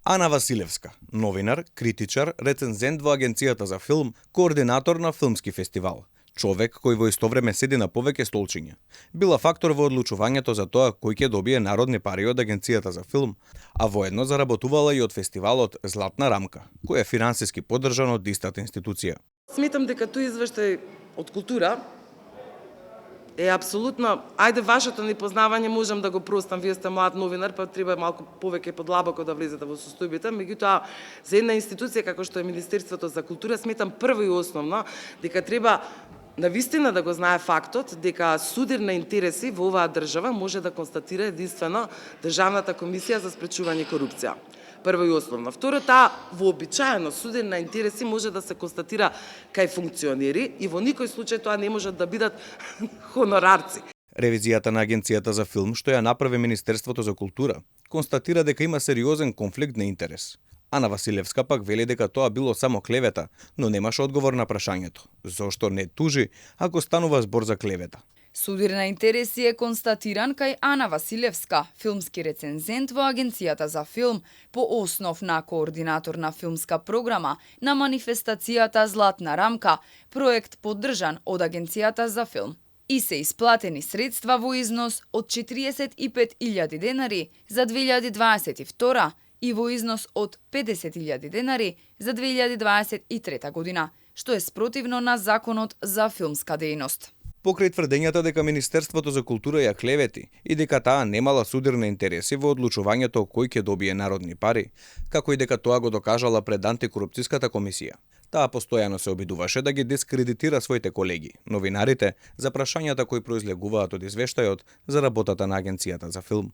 Ана Василевска, новинар, критичар, рецензент во Агенцијата за филм, координатор на филмски фестивал. Човек кој во исто време седи на повеќе столчиња. Била фактор во одлучувањето за тоа кој ќе добие народни пари од Агенцијата за филм, а воедно заработувала и од фестивалот Златна рамка, кој е финансиски поддржан од истата институција. Сметам дека тој извештај од култура е апсолутно, ајде вашето непознавање можам да го простам, вие сте млад новинар, па треба малку повеќе подлабоко да влезете во состојбите, меѓутоа за една институција како што е Министерството за култура сметам прво и основно дека треба навистина да го знае фактот дека судир на интереси во оваа држава може да констатира единствено Државната комисија за спречување корупција. Прво и основно. Второ, таа вообичаено судир на интереси може да се констатира кај функционери и во никој случај тоа не може да бидат хонорарци. Ревизијата на Агенцијата за филм, што ја направи Министерството за култура, констатира дека има сериозен конфликт на интерес. Ана Василевска пак вели дека тоа било само клевета, но немаше одговор на прашањето. Зошто не тужи ако станува збор за клевета? Судир на интереси е констатиран кај Ана Василевска, филмски рецензент во Агенцијата за филм, по основ на координатор на филмска програма на манифестацијата Златна рамка, проект поддржан од Агенцијата за филм. И се исплатени средства во износ од 45.000 денари за 2022 и во износ од 50.000 денари за 2023 година, што е спротивно на Законот за филмска дејност. Покрај тврдењата дека Министерството за култура ја клевети и дека таа немала судир на интереси во одлучувањето кој ќе добие народни пари, како и дека тоа го докажала пред антикорупцијската комисија. Таа постојано се обидуваше да ги дискредитира своите колеги, новинарите, за прашањата кои произлегуваат од извештајот за работата на Агенцијата за филм.